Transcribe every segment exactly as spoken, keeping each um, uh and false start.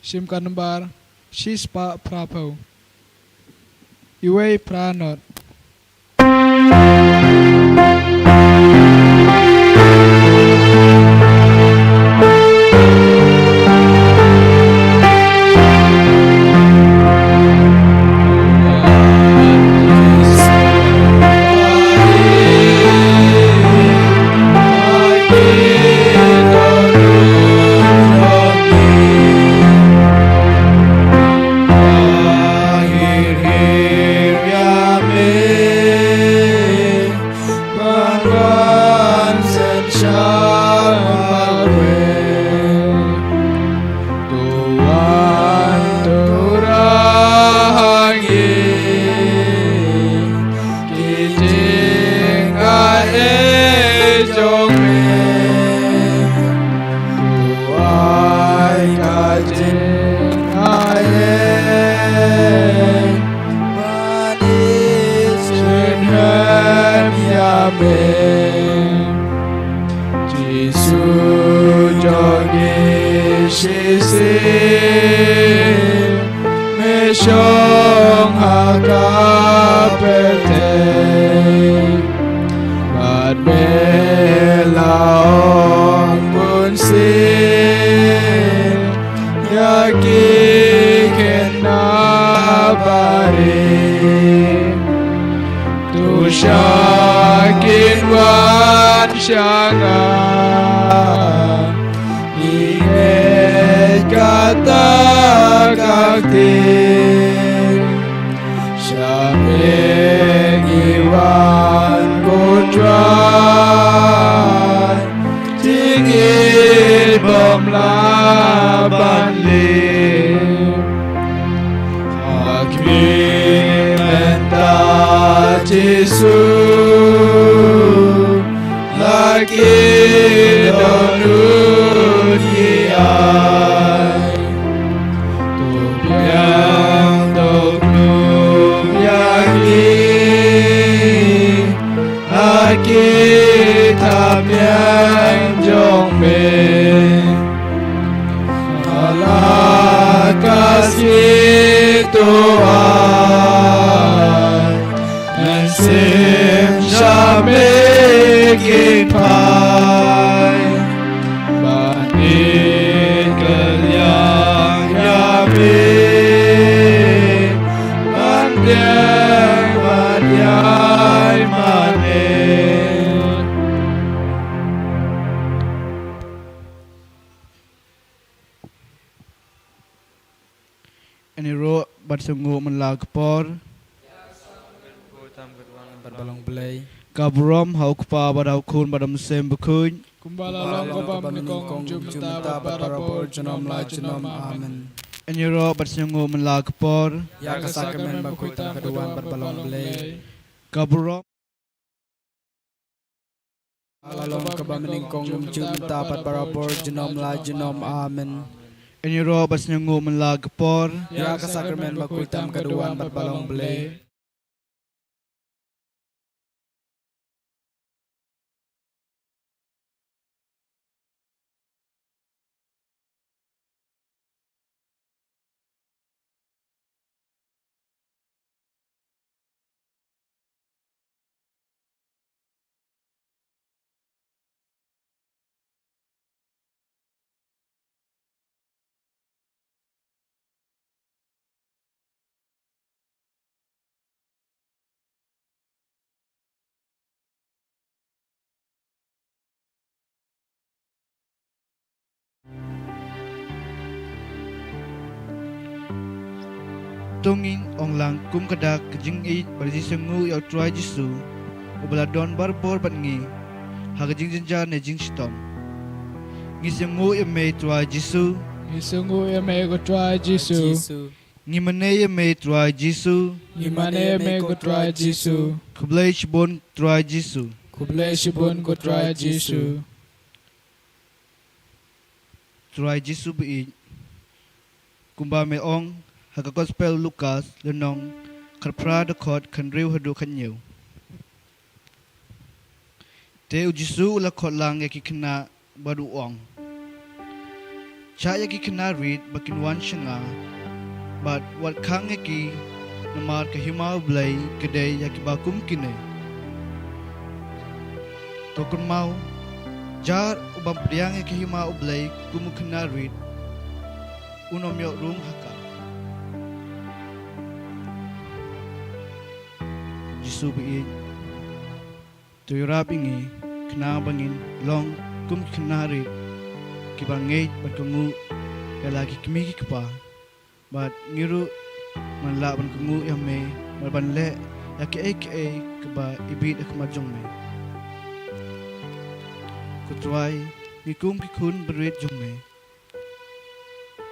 Shim ka nambar shispah phraphew. Iwei phra not. Jisu jong ngi shisien, me shong ha ka pyrthei, bad me la ong bunsien ïa ki khynnah barit. To sha kin wan sha nga, ïeit kata ka ktien. Sha me ngi wan ko Trai, jingïeit bym lah ban lip. Ha khmih mynta Jisu, la ki dohnud ngi ai. To biang to khlum ïa ngi ha ki thapniang jong me. Ha la ka sngi to ai mynsiem sha me kin phai ban ïeit kylliang ïa me, ban pdiang ban ïaid mane. Ïaroh bad sngewnguh man la ka por. Bad ba long Blei. Ka burom ha u Kpa bad ha u Khun bad ha u Mynsiem Bakhuid. Kumba la long kaba nyngkong, kumjuh mynta bad barabor, junom la junom. Amen. Ïaroh bad sngewnguh man la ka por. Ïa ka sakramen bakhuid tam ka duwan bad ba long Blei. Ka burom. La long kaba nyngkong, kumjuh mynta bad barabor, junom la junom. Amen. Ïaroh bad sngewnguh man la ka por. Ïa ka sakramen bakhuid tam ka duwan bad ba long Blei. To ngin ong lang kum ka dak ka jingïeit bad ka jingsngewnguh ïa u Trai Jisu, uba la don barabor bad ngi ha ka jingjynjar ne jingshitom. Ngi sngewnguh ïa me Trai Jisu. Ngi sngewnguh ïa me ko Trai Jisu. Ngi mane ïa me Trai Jisu. Ngi mane ïa me ko Trai Jisu. Khublei shibun Trai Jisu. Khublei shibun ko Trai Jisu. Trai Jisu baieit, kumba me ong ha ka Gospel Lukas lynnong khatphra dkhot khathynriew haduh khathynñiew. Te u Jisu u la khot lang ïa ki khynnah bad u ong, Shah ïa ki khynnah rit ba kin wan sha nga, bad wat khang ïa ki, namar ka hima U Blei ka dei ïa kiba kum kine. To kynmaw, jar u bym pdiang ïa ka hima U Blei kum u khynnah rit, un ym ïoh rung ha ka. Jisu ba ïeit, to ïarap ïa ngi khnang ba ngin long kum ki khynnah rit kiba ngeit bad kohnguh ïa la ki kmie ki kpa, bad ngi ruh ngan lah ban kohnguh ïa me bad ban leh ïa kiei kiei kiba ibit ha khmat jong me. Ko Trai, ngi kum ki khun barit jong me,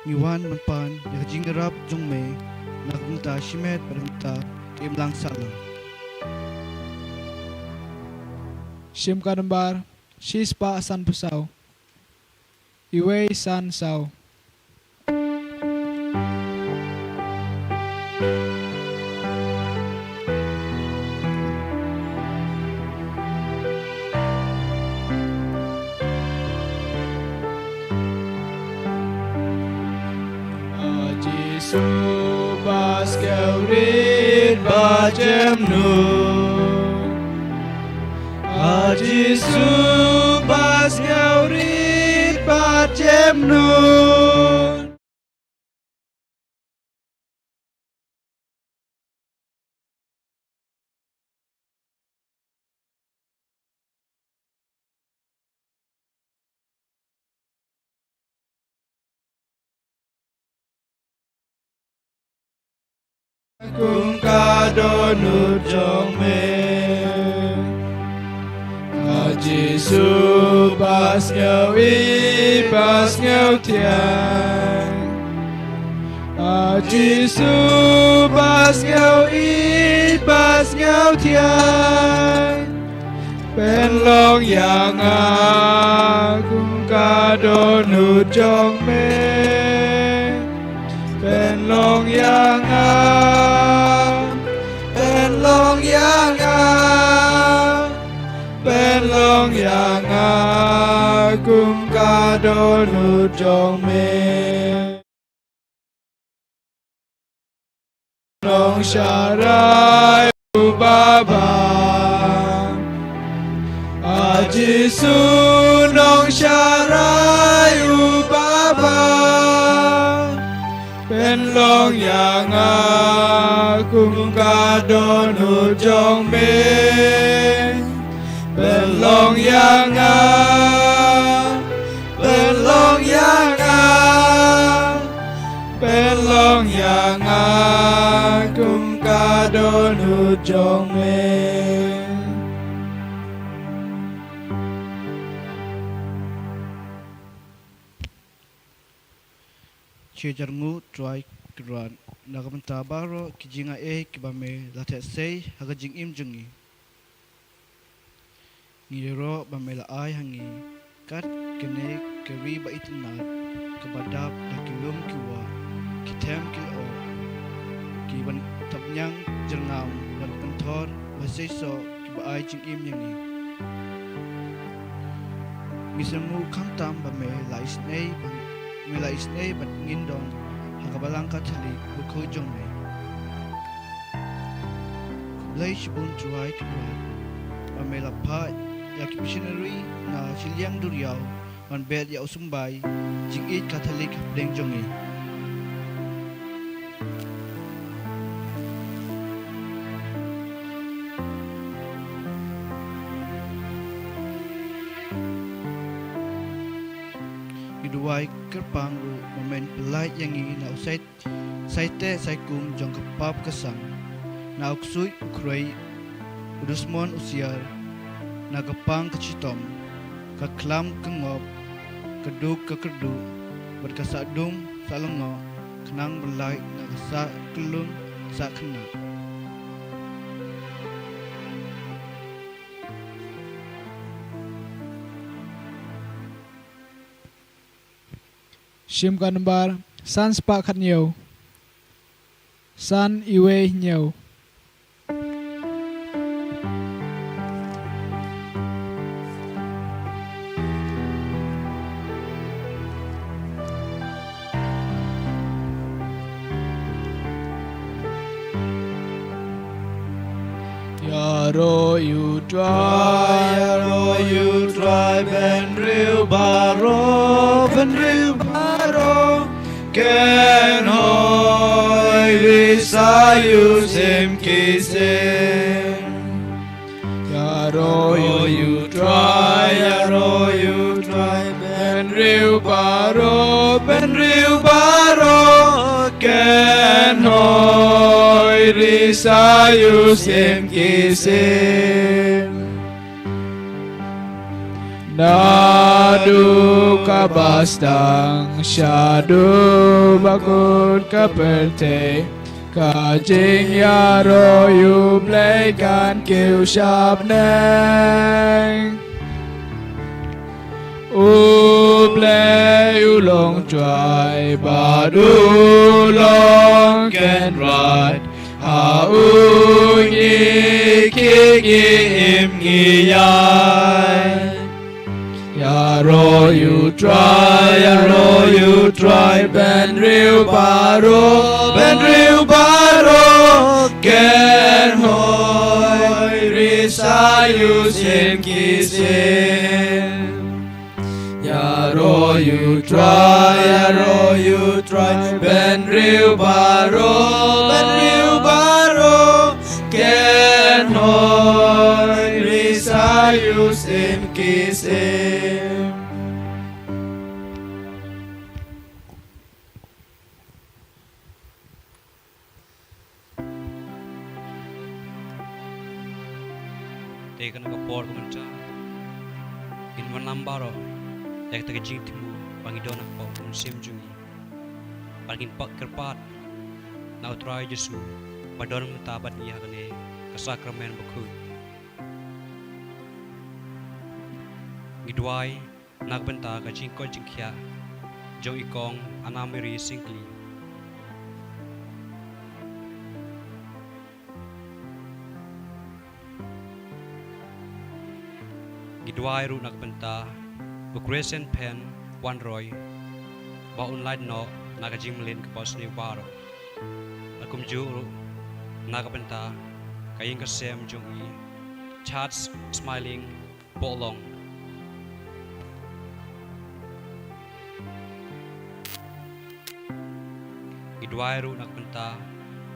ngi wan ban pan ïa ka jingïarap jong me na ka bynta shimet bad na ka bynta ka imlang sahlang. Shim ka nambar shispah sanphew saw. Iwei san saw. A Jisu ba sngewrit bad jemnud. A Jisu ba sngewrit bad jemnud. Kum ka dohnud jong me. A Jisu ba sngewsih ba sngewthiang. A Jisu ba sngewsih ba sngewthiang. Pynlong ïa nga kum ka dohnud jong me. Pynlong ïa nga. Pynlong ïa nga. Pynlong ïa nga kum ka dohnud jong me. Nongsharai u Baba. A Jisu nongsharai u Baba. Pynlong ïa nga kum ka dohnud jong me. Pynlong ïa nga, pynlong ïa nga, pynlong ïa nga kum ka dohnud jong me. Shi jar nguh Trai Kynrad, na ka bynta baroh ki jingai kiba me la theh sei ha ka jingim jong ngi. Ngi ïaroh ba me la ai ha ngi kat kane ka ri ba itynnad, kaba dap da ki lum ki wah, ki them ki lyoh, ki ban thapniang jyrngam, ban pynthor ba seisoh, kiba ai jingim ïa ngi. Ngi sngewnguh khamtam ba me la isynei ban, me la isynei ban ngin don ha ka Balang Katholik bakhuid jong me. Khublei shibun Trai Kynrad ba me la phah ïa ki missionary na shiliang duriaw ban bet ïa u symbai jingïeit Katholik hapdeng jong ngi. Ngi duwai kyrpang ruh ba men pyllait ïa ngi na u sait, saiteh saikum jong ka pap ka sang, na u ksuid u khrei, u dusmon u siar, na ka pang ka chitom, ka khlam ka ngop, ka duk ka kyrduh, bad ka sahdum sahlyngngoh, khnang ban lait na ka sah kyllun sah khynnah. Shim ka nambar san spah khathynñiew. San iwei hynñiew. Ïaroh ïa u Trai, ïaroh ïa u Trai, bynriew baroh, bynriew baroh kin hoi, risa ïa u shim ki shim. Ïaroh ïa u Trai, ïaroh ïa u Trai, bynriew baroh, bynriew baroh kin hoi, risa ïa u shim ki shim. Naduh kaba sdang shaduh ba kut ka pyrthei, ka jingïaroh ïa u Blei kan kiew shabneng. U Blei u long Trai bad u long Kynrad, ha u ngi khie, ngi im, ngi ïaid. Ïaroh ïa u Trai, ïaroh ïa u Trai, bynriew baroh, bynriew baroh kin hoi, risa ïa u shim ki shim. Ïaroh ïa u Trai, ïaroh ïa u Trai, bynriew baroh, bynriew baroh kin hoi, risa ïa u shim ki shim. Te kane ka por ka mynta, ngin wanlam baroh ïa kata ka jingthmu ba ngi don ha ka pop ka mynsiem jong ngi, ba ngin pat kyrpad na u Trai Jisu ba don mynta bad ngi ha kane ka sakramen bakhuid. Ngi duwai na ka bynta ka jingkoit jingkhiah jong i Kong Anna Mary Syngkli. Ngi duwai ruh na ka bynta u Crescent Pen Wanroi, ba un lait noh na ka jingmlien ka por sniew baroh. Bad kumjuh ruh na ka bynta ka ïing ka sem jong i Charles Smiling Bohlong. Ngi duwai ruh na ka bynta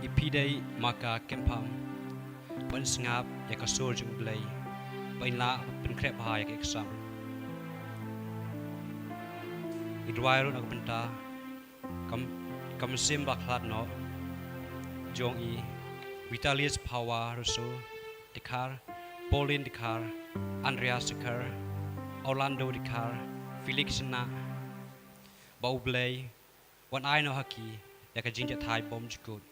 i Pidei Maka Kempham, ba in sngap ïa ka sur jong u Blei, ba in lah pynkhreh bha ïa ka exam. Ngi duwai ruh na ka bynta ka m-, ka mynsiem ba khlad noh jong i Vitalis Phawa Russo Dkhar, Pauline Dkhar, Andrea Dkhar, Orlando Dkhar, Felix Shynnah, ba u Blei un ai noh ha ki ïa ka jingjahthait bymjukut.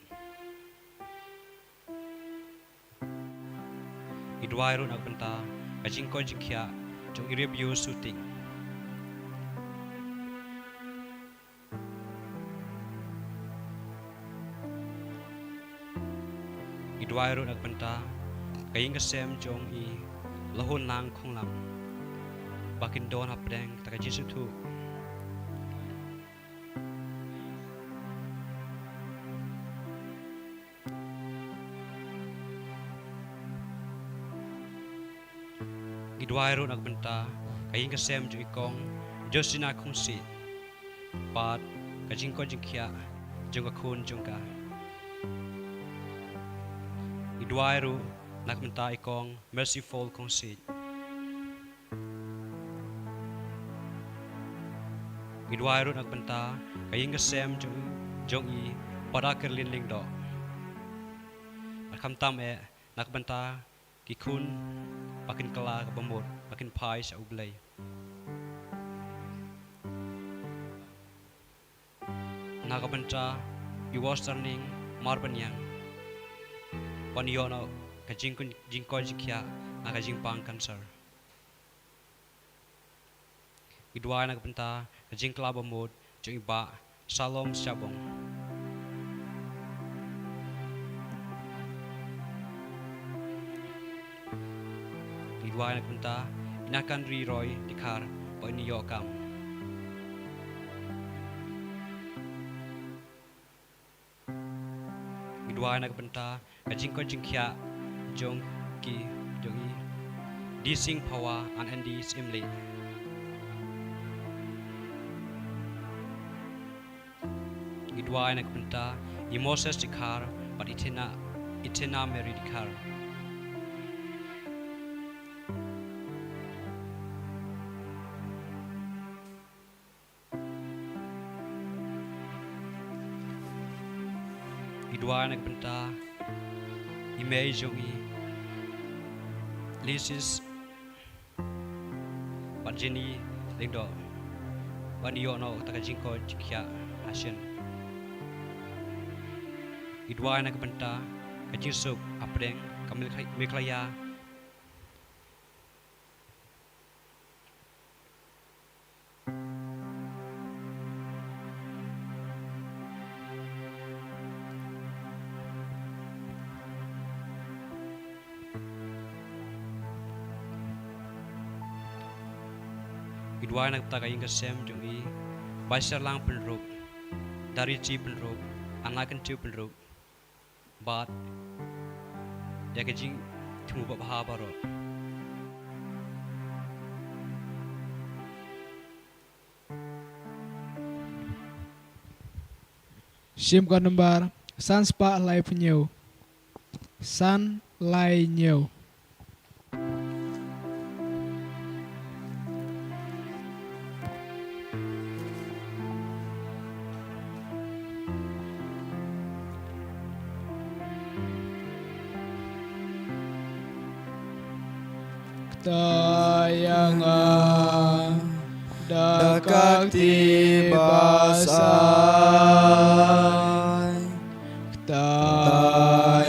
Ngi duwai ruh na ka bynta ka jingkoit jingkhiah jong i Riebiew Suting. Ngi duwai ruh na ka bynta ka ïing ka sem jong i Lahunlang Khonglam, ba kin don hapdeng kata ka jingsngewthuh. Ngi duwai ruh na ka bynta ka ïing ka sem jong i Kong Justina Khongsiej bad ka jingkoit jingkhiah jong ka khun jong ka. Ngi duwai ruh na ka bynta i Kong Mercyful Khongsiej. Ngi duwai ruh na ka bynta ka ïing ka sem jong, jong i Para Kerlin Lyngdoh. Bad khamtam eh na ka bynta ki khun ba kin kylla ka bamut, ba kin phai sha u Blei. Na ka bynta i Wasterning Marbaniang, ba un ïoh noh ka jingkun-, jingkoit jingkhiah na ka jingpang cancer. Ngi duwai na ka bynta ka jingkylla bamut jong i Bah Salom Shabong. Ngi duwai na ka bynta i Nakanri Roy Dkhar, ba un ïoh kam. Ngi duwai na ka bynta ka jingkoit jingkhiah jong Ki jong i, D Singh Phawa and N D Syiemlieh. Ngi duwai na ka bynta i Moses Dkhar bad i Thena, i Thena Mary Dkhar. Ngi duwai na ka bynta i mei jong i Lysis bad Jenny Lyngdoh, ban ïoh noh kata ka jingkoit jingkhiah hashin. Ngi duwai na ka bynta ka jingsuk hapdeng ka Meghalaya. Ngi duwai na ka bynta ka ïing ka sem jong i Baisarlang Pynrup, Darichi Pynrup, Anakynchew Pynrup, bad ïa ka jingthmu babha baroh. Shim ka number san spah lai phew hynñiew. San lai hynñiew. Kta ïa nga da ka kti ba sai. Kta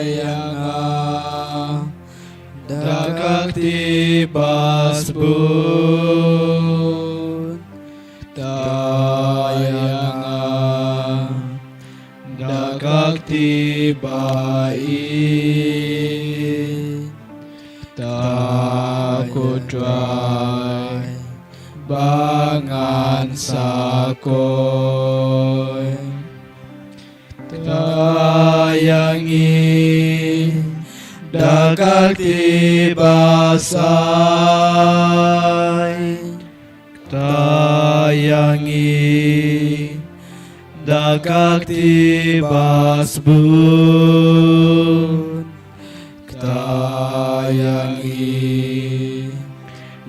ïa nga da ka kti ba sbun. Kta ïa nga da ka kti ba ïeit. Kta ko Trai ba ngan sa koit. Kta ïa ngi da ka kti ba sai. Kta ïa ngi da ka kti ba sbun. Kta ïa ngi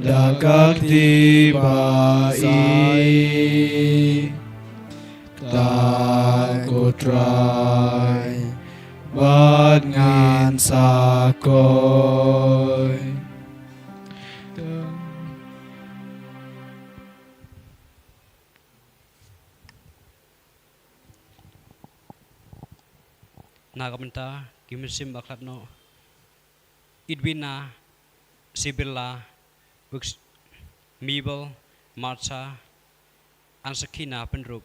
da ka kti ba ïeit. Kta ko Trai bad ngan sa koit. Na ka bynta ki mynsiem ba khlad noh: Edwina, Sibylla, Ux-, Mabel, Martha, and Sakina Pynrup.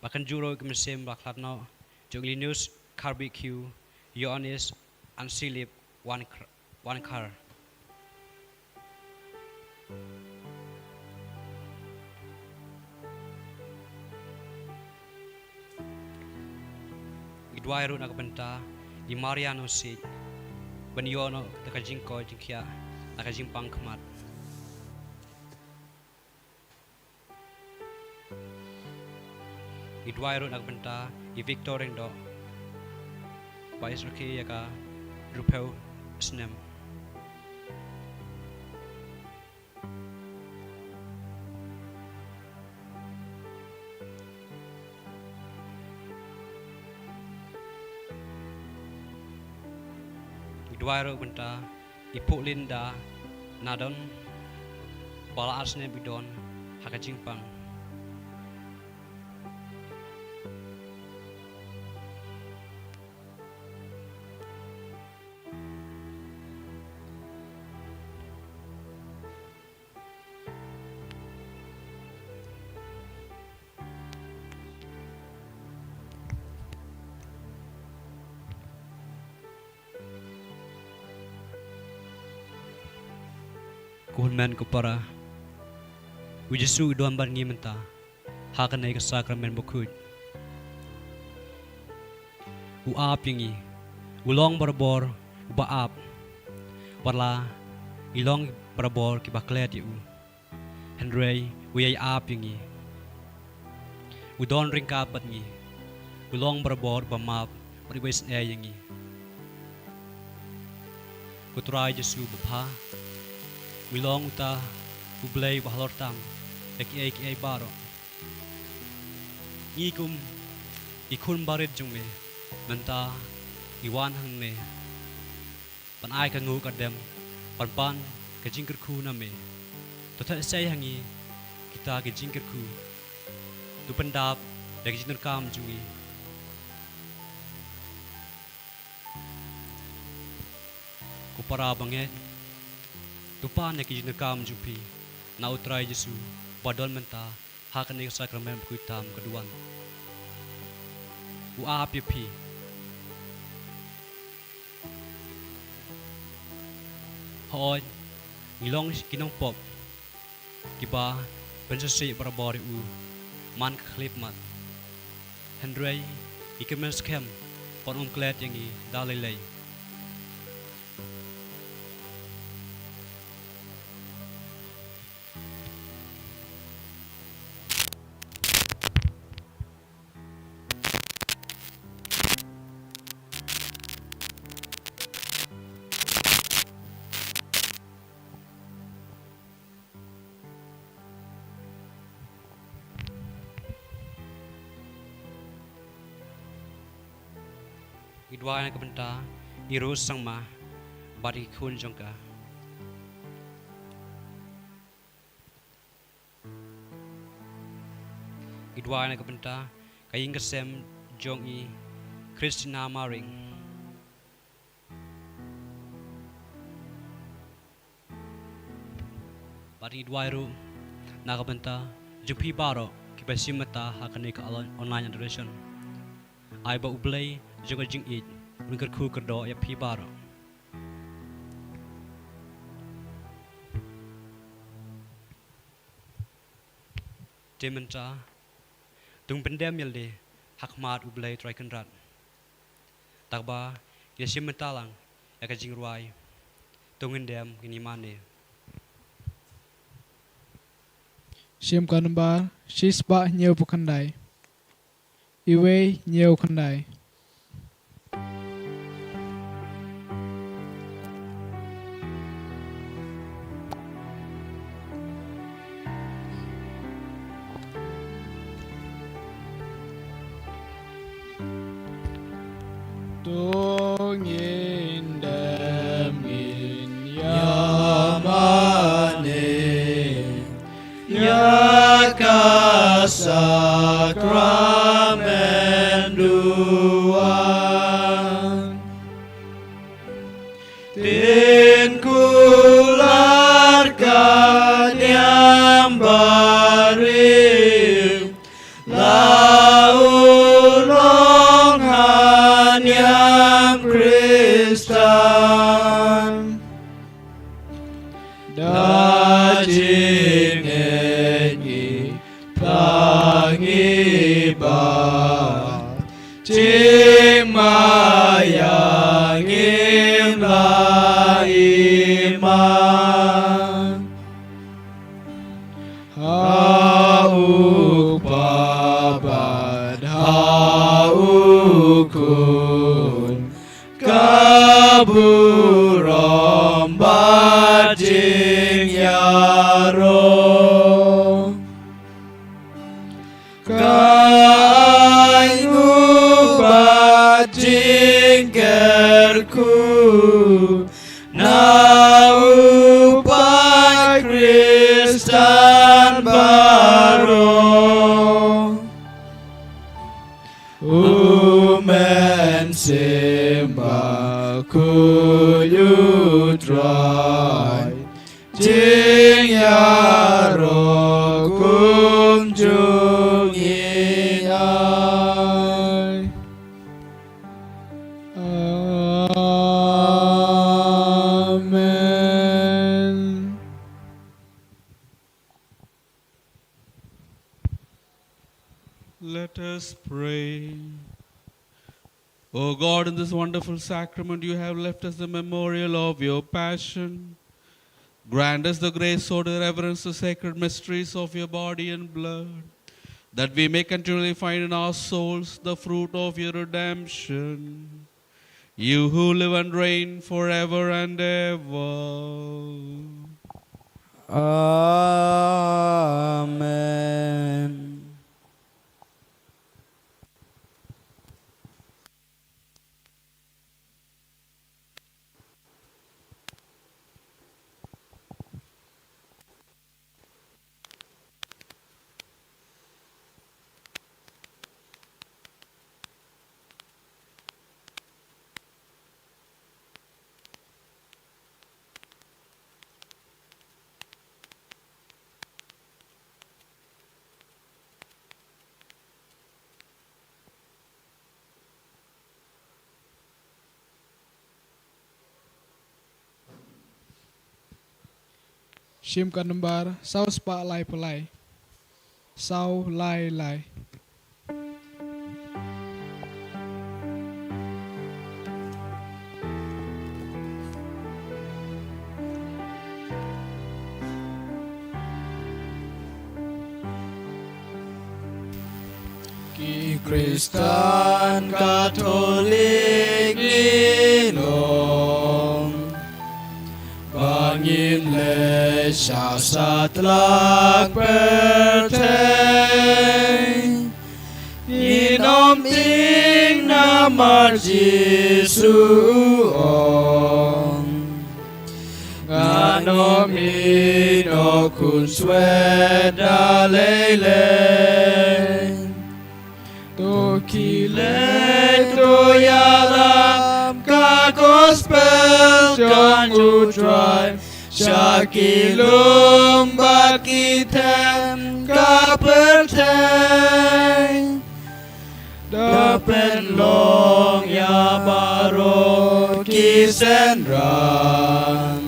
Ba kynjur ruh ki mynsiem ba khlad noh jong i Linus Kharbeihkhiew, Ïoannis and Philip Wankr-, Wankhar. Ngi duwai ruh na ka bynta i Maria Nongsiej, ban ïoh noh da ka jingkoit jingkhiah na ka jingpang khmat. Ngi duwai ruh na ka bynta i Victor Lyngdoh, ba i syrkhei ïa ka hynriewphew snem. Ngi duwai ruh bynta i Paulinda Nadon, ba la ar snem i don ha ka jingpang. Ko hynmen ko para, u Jisu u don bad ngi mynta ha kane ka sakramen bakhuid. U ap ïa ngi, u long barabor uba ap. Para, ngi long barabor kiba klet ïa u, hynrei u ïai ap ïa ngi. U don ryngkat bad ngi, u long barabor ba map bad uba isynei ïa ngi. Ko Trai Jisu ba bha, me long uta U Blei ba halor tam ïa kiei kiei baroh. Ngi kum ki khun barit jong me mynta ngi wan hangne ban ai ka nguh ka dem, ban pan ka jingkyrkhu na me. To theh sei ha ngi kita ki jingkyrkhu, to pyndap ïa ki jingdonkam jong ngi. Ko para bangeit, to pan ïa ki jingdonkam jong phi na U Trai Jisu ba don mynta ha kane ka sakramen bakhuid tam ka duwan. U ap ïa phi. Hooid, ngi long ki nongpop kiba pynsngewsih barabor ïa u man ka khyllipmat, hynrei ngi kyrmen skhem ba un ym klet ïa ngi da lei lei. Ngi duwai na ka bynta i Rose Sangma bad i khun jong ka. Ngi duwai na ka bynta ka ïing ka sem jong i Christina Maring. Bad ngi duwai ruh na ka bynta jong phi baroh kiba shim bynta ha kane ka online adoration. Ai ba U Blei jong ka jingïeit un kyrkhu kyrdoh ïa phi baroh. Te mynta to ngin pyndem ïalade ha khmat U Blei Trai Kynrad. Tang ba ngin ïa shim bynta lang ïa ka jingrwai, to ngin dem ngin ïa mane. Shim ka nambar shispah hynñiewphew khyndai. Iwei hynñiew khyndai. To ngin dem ngin ïa mane ïa ka sakramen duwan. Tin kular ka niam barim, la u long ha niam Khristan. Da jingngeit ngi pang ngi ba jingma ïa ngim la i man. Ha u Kpa bad ha u Khun ka burom bad jingïaroh. Ka ainguh bad jingkyrkhu na u paid Khristan baroh. U Mynsiem Bakhuid U Trai, jingïaroh kum jong ngi ai. Amen. Let us pray. O God, in this wonderful sacrament you have left us the memorial of your passion. Grant us the grace so to reverence the sacred mysteries of your body and blood, that we may continually find in our souls the fruit of your redemption. You who live and reign forever and ever. Amen. Shim ka nambar saw spah lai phew lai. Saw lai lai. Ki Khristan Katholik ngi long ba ngin leit sha satlak pyrthei. Ngin ym tieng namar Jisu u ong, ngan ym ïehnoh khunswet da lei lei. To khie leit, to ïalam ka gospel jong U Trai sha ki lum bad ki them ka pyrthei. Da pynlong ïa baroh ki synran,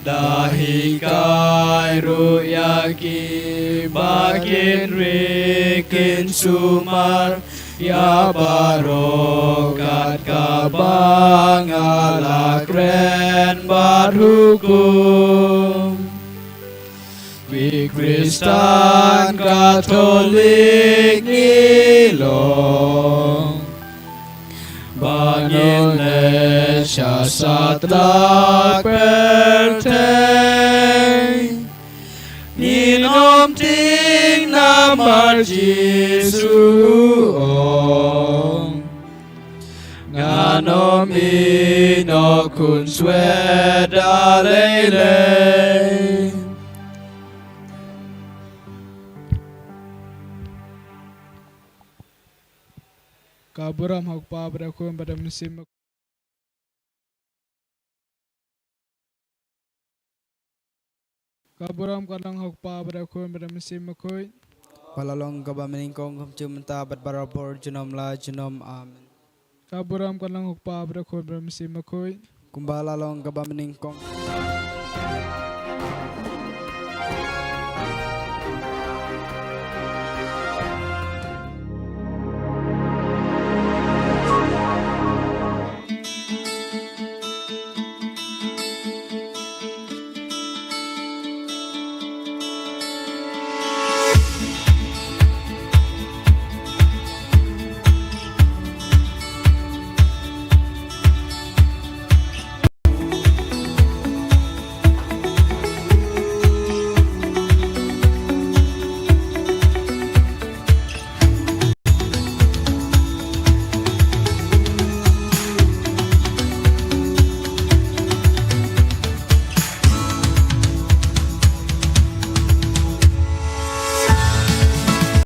da hikai ruh ïa ki ba kin ri kin sumar ïa baroh kat kaba nga la kren bad hukum. Ki Khristan Katholik ngi long ba ngin leit sha satlak pyrthei. Ngin ym tieng namar Jisu u ong, ngan ym ïehnoh khunswet da lei lei. Ka burom ha U Kpa bad U Khun bad U Mynsiem. Ka burom ka long ha U Kpa bad U Khun bad U Mynsiem Bakhuid. Ba la long kaba mynnyngkong, kumjuh mynta bad barabor, junom la junom. Amen. Ka burom ka long ha U Kpa bad U Khun bad U Mynsiem Bakhuid. Kumba la long kaba mynnyngkong.